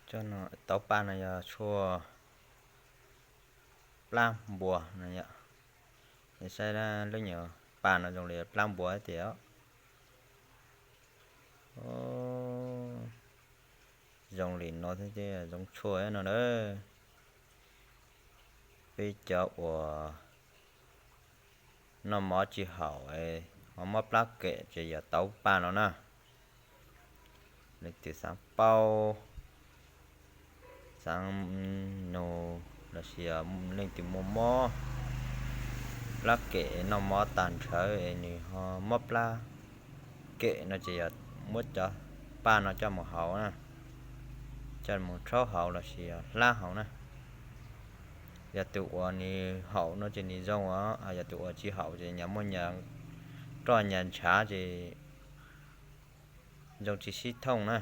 Tauv paj no yog tshuaj plab npua no yom. Saib lub nyuag paj no zoo li plab npua tiag. Zoo li no thiab, zoo tshuaj no na. Peb cov uas noj mov tsis haum, ho mob plab kem ces yog tauv paj no na. Leej twg xav paub, xav nug, lossis leej twg muaj mob plab kem noj mov tag nrhawv es nws ho mob plab kem no ces yog muab cov paj no coj mus haus na, coj mus rhaub haus lossis hlab haus na. Yog tus uas nws haum no ces nws zoo os, yog tus uas tsis haum ces nyav muaj nyav roj nyav ntshav ces zoo tsis sib thooj na.